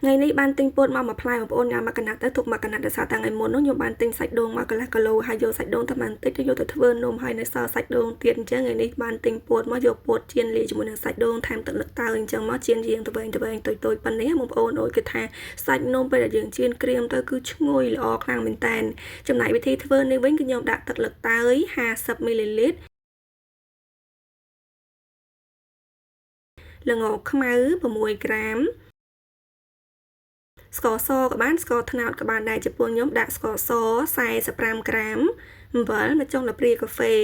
ថ្ងៃនេះបានទិញពោតមកមួយផ្លែបងប្អូនញ៉ាំមួយកណាត់ទៅទុកមួយកណាត់ដោយសារតែថ្ងៃមុននោះខ្ញុំបានទិញសាច់ដូងមកកន្លះគីឡូហើយយកសាច់ដូងតែបន្តិចទៅយកទៅធ្វើនំហើយនៅសល់សាច់ដូងទៀតអញ្ចឹងថ្ងៃនេះបានទិញពោតមកយកពោតចៀនលាយជាមួយនឹងសាច់ដូងថែមទឹកលឹកតើអញ្ចឹងមកចៀនរៀងទៅវែងទៅវែងតូចតូចប៉ុណ្នេះបងប្អូនអូយគឺថាសាច់នំពេលដែលយើងចៀនក្រៀមទៅគឺឈ្ងុយល្អខ្លាំងមែនតើចំណែកវិធីធ្វើនេះវិញគឺខ្ញុំដាក់ទឹកលឹកតើយ50មីលីលីត្រល្ងខ្មៅ6ក្រាមស្ករសក៏បានស្ករត្នោតក៏បានដែរចំពោះខ្ញុំដាក់ស្ករស45ក្រាមអំបិលមួយចុងស្លាបព្រាកាហ្វេ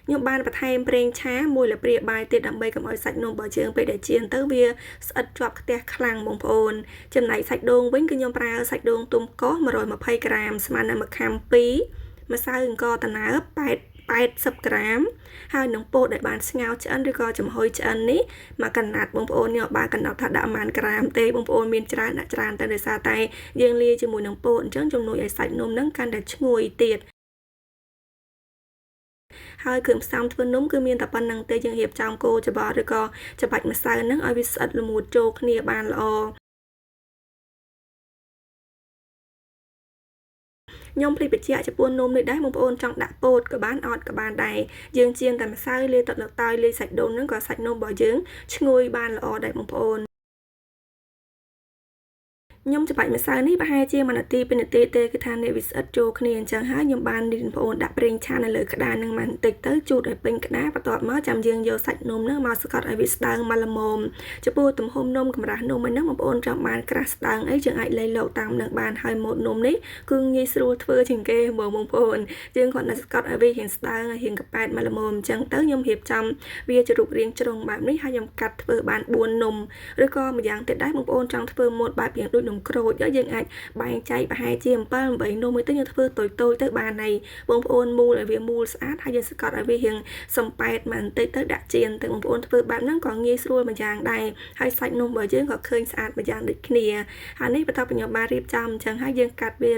ខ្ញុំបានបន្ថែមប្រេងឆាមួយស្លាបព្រាបាយទៀតដើម្បីកុំឲ្យសាច់នំរបស់យើងពេលដែលចៀនទៅវាស្អិតជាប់ខ្ទះខ្លាំងបងប្អូនចំណែកសាច់ដូងវិញគឺខ្ញុំប្រើសាច់ដូងទុំកោស120ក្រាមស្មើនឹងម្ខាំ2ម្សៅអង្ករដំណើប80ក្រាមហើយនឹងពោតដែលបានស្ងោរឆ្អិនឬក៏ចំហុយឆ្អិននេះមកកណាត់បងប្អូននេះបើកណត់ថាដាក់ប៉ុន្មានក្រាមទេបងប្អូនមានច្រើនដាក់ច្រើនតែដោយសារតែយើងលាយជាមួយនឹងពោតអញ្ចឹងជំនួយឲ្យសាច់នំហ្នឹងកាន់តែឈ្ងុយទៀតហើយគ្រឿងផ្សំធ្វើនំគឺមានតែប៉ុណ្្នឹងទេយើងរៀបចំគោច្របល់ឬក៏ច្បាច់ម្សៅហ្នឹងឲ្យវាស្អិតល្មួតចូលគ្នាបានល្អខ្ញុំភ្លេចបញ្ជាក់ចំពោះនំនេះដែរបងប្អូនចង់ដាក់ពោតក៏បានអត់ក៏បានដែរយើងចៀនតែម្សៅលាយទឹកលតើយលាយសាច់ដូងហ្នឹងក៏សាច់នំរបស់យើងឈ្ងុយបានល្អដែរបងប្អូនខ្ញុំច្បាច់ម្សៅនេះប្រហែលជា1នាទី2នាទីទេគឺថានេះវាស្អិតចូលគ្នាអញ្ចឹងហើយខ្ញុំបានរៀនបងប្អូនដាក់ប្រេងឆានៅលើក្តារនឹងបន្តិចទៅជូតឲ្យពេញក្តារបន្ទាប់មកចាំយើងយកសាច់នំហ្នឹងមកស្កត់ឲ្យវាស្ដើងមកល្មមចំពោះទំហំនំកម្រាស់នំហ្នឹងបងប្អូនចង់បានក្រាស់ស្ដើងអីយើងអាចលៃលោកតាមនឹងបានហើយម៉ូតនំនេះគឺងាយស្រួលធ្វើជាងគេបងប្អូនយើងគ្រាន់តែស្កត់ឲ្យវារៀងស្ដើងឲ្យរៀងកប៉ែតមកល្មមអញ្ចឹងទៅខ្ញុំរៀបចំវាជារូបរាងជ្រុងបែបនេះហើយខ្ញុំកាត់ធ្វើបាន4នំឬក៏ម្យ៉ាងទៀតដែរបងប្អូនចង់ធ្វើម៉ូតបែបរៀងដូចនំក្រូចយើងអាចបែងចែកប្រហែលជា7 8នំទៅយើងធ្វើតូចតូចទៅបានហើយបងប្អូនមូលឲ្យវាមូលស្អាតហើយយើងស្កត់ឲ្យវារៀងសំប៉ែតមកបន្តិចទៅដាក់ចៀនទៅបងប្អូនធ្វើបែបហ្នឹងក៏ងាយស្រួលមួយយ៉ាងដែរហើយសាច់នំរបស់យើងក៏ឃើញស្អាតម្យ៉ាងដូចគ្នាហើយនេះបន្ទាប់ពីខ្ញុំបានរៀបចំអញ្ចឹងហើយយើងកាត់វា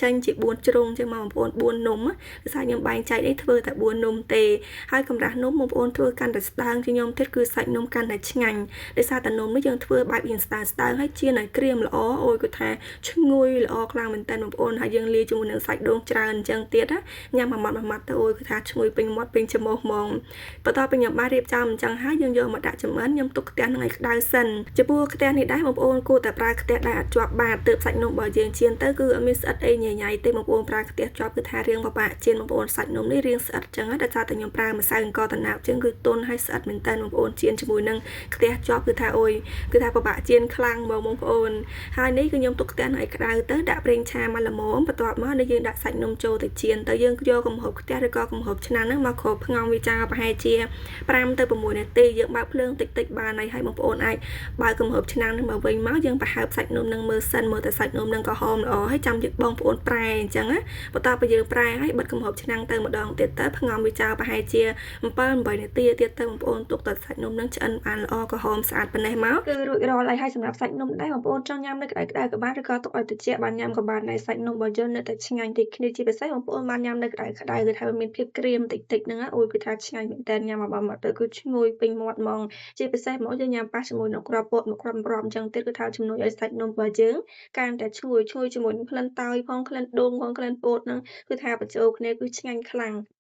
ចេញជា4ជ្រុងអញ្ចឹងមកបងប្អូន4នំដោយសារខ្ញុំបែងចែកនេះធ្វើតែ4នំទេហើយកម្រាស់នំបងប្អូនធ្វើកាន់តែស្ដើងជាងខ្ញុំទៀតគឺសាច់នំកាន់តែឆ្ងាញ់ដោយសារតែនំនេះយើងធ្វើបែបរៀងស្ដើងស្ដើងហើយចៀនឲ្យក្រៀមល្អអូយគឺថាឈ្ងុយល្អខ្លាំងមែនតើបងប្អូនហើយយើងលាយជាមួយនឹងសាច់ដូងច្រើនអញ្ចឹងទៀតណាញ៉ាំមួយម៉ាត់មួយម៉ាត់ទៅអូយគឺថាឈ្ងុយពេញមាត់ពេញច្រមុះហ្មងបន្ទាប់ពីខ្ញុំបានរៀបចំអញ្ចឹងហើយយើងយកមកដាក់ចម្អិនខ្ញុំទុកខ្ទះនឹងឲ្យក្តៅសិនចំពោះខ្ទះនេះដែរបងប្អូនគួរតែប្រើខ្ទះដែលអត់ជាប់បាតទើបសាច់នំរបស់យើងចៀនទៅគឺអត់មានស្អិតអីញ៉ៃញ៉ៃទេបងប្អូនប្រើខ្ទះជាប់គឺថារៀងពិបាកចៀនបងប្អូនសាច់នំនេះរៀងស្អិតអញ្ចឹងដោយសារតែខ្ញុំប្រើម្សៅអង្ករដំណើបអញ្ចឹងគឺទន់ហើយស្អិតមែនតើបងប្អូនចៀនជាមួយនឹងខ្ទះជាប់គឺថាអូយគឺថាពិបាកចៀនខ្លាំងបងប្អូនហើយនេះគឺខ្ញុំទុកខ្ទះឲ្យក្តៅទៅដាក់ប្រេងឆាមកល្មមបន្ទាប់មកនេះយើងដាក់សាច់នំចូលទៅចៀនទៅយើងយកកំហុបខ្ទះឬក៏កំហុបឆ្នាំងហ្នឹងមកគ្របផ្ងំវាចោលប្រហែលជា5ទៅ6នាទីយើងបើកភ្លើងតិចតិចបានហើយហើយបងប្អូនអាចបើកកំហុបឆ្នាំងហ្នឹងមកវិញមកយើងប្រហើបសាច់នំហ្នឹងមើលសិនមើលតែសាច់នំហ្នឹងក៏ហមល្អហើយចាំយើងបងប្អូនប្រែអញ្ចឹងណាបន្ទាប់ពីយើងប្រែហើយបិទកំហុបឆ្នាំងទៅម្ដងទៀតទៅផ្ងំវាចោលប្រហែលជា7 8នាទីទៀតទៅបងប្អូនទុកតែសាច់នំហ្នឹងឆ្អិនបានល្អក៏ហមស្អាតប៉ុណ្ណេះមកគឺរួចរាល់ហើយហើយសម្រាប់សាច់នំដែរបងប្អូនចង់ញ៉ាំនៅក្តៅក្តៅក៏បានឬក៏ទុកឲ្យត្រជាក់បានញ៉ាំក៏បានដែរសាច់នំរបស់យើងនៅតែឆ្ងាញ់តិចគ្នាជាពិសេសបងប្អូនបានញ៉ាំនៅក្តៅក្តៅគឺថាវាមានភាពក្រៀមតិចតិចហ្នឹងអូយគឺថាឆ្ងាញ់មែនតើញ៉ាំមកមកទៅគឺឈ្ងុយពេញមាត់ហ្មងជាពិសេសមកយើងញ៉ាំប៉ះជាមួយនឹងគ្រាប់ពោតមួយគ្រាប់គ្រាប់អញ្ចឹងទៀតគឺថាជំនួយឲ្យសាច់នំរបស់យើងកាន់តែឈ្ងុយឈ្ងុយជាមួយនឹងក្លិនតើយផងក្លិនដូងផងក្លិនពោតហ្នឹងគឺថាបញ្ចូលគ្នាគឺឆ្ងាញ់ខ្លាំង។